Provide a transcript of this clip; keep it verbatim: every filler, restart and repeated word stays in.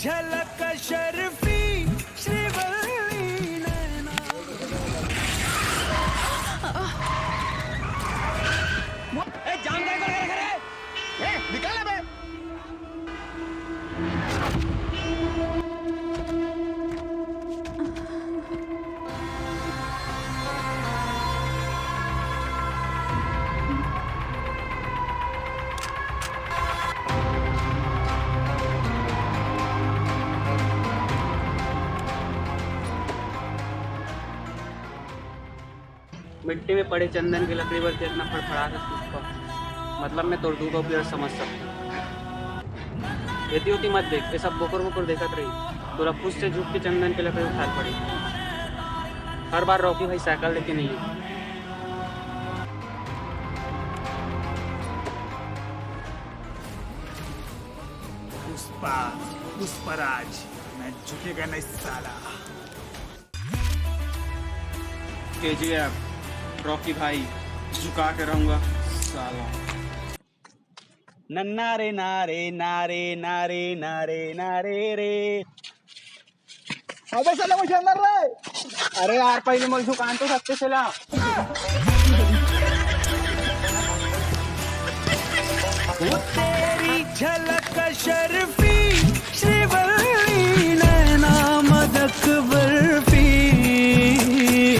झलक शर्फी श्रीवल्ली नैना। ए, जाम काय कर, कर, कर, ए? ए, निकाल अबे। मिट्टी में पड़े चंदन के लकड़ी बर इतना फड़फड़ात हस पुष्पा, मतलब मैं तोर दुख अउ पीड़ा समझ सकथंव। एती ओती मत देख, ये सब बोकर बोकर देखत रही, तोला खुद से झुक के चंदन के लकड़ी उठाए पड़ी। हर बार रॉकी भाई साइकिल लेके नहीं है। पुष्पा, पुष्पराज, मैं झुकेगा नहीं साला। केजीएफ, रॉकी भाई, झुका के रहूंगा साला। नन्ना रे नारे नारे नारे नारे नारे रे। अबे साला, वो अंदर रे। अरे यार, पहले मोला झुकान तो सकते साला। वो तेरी झलक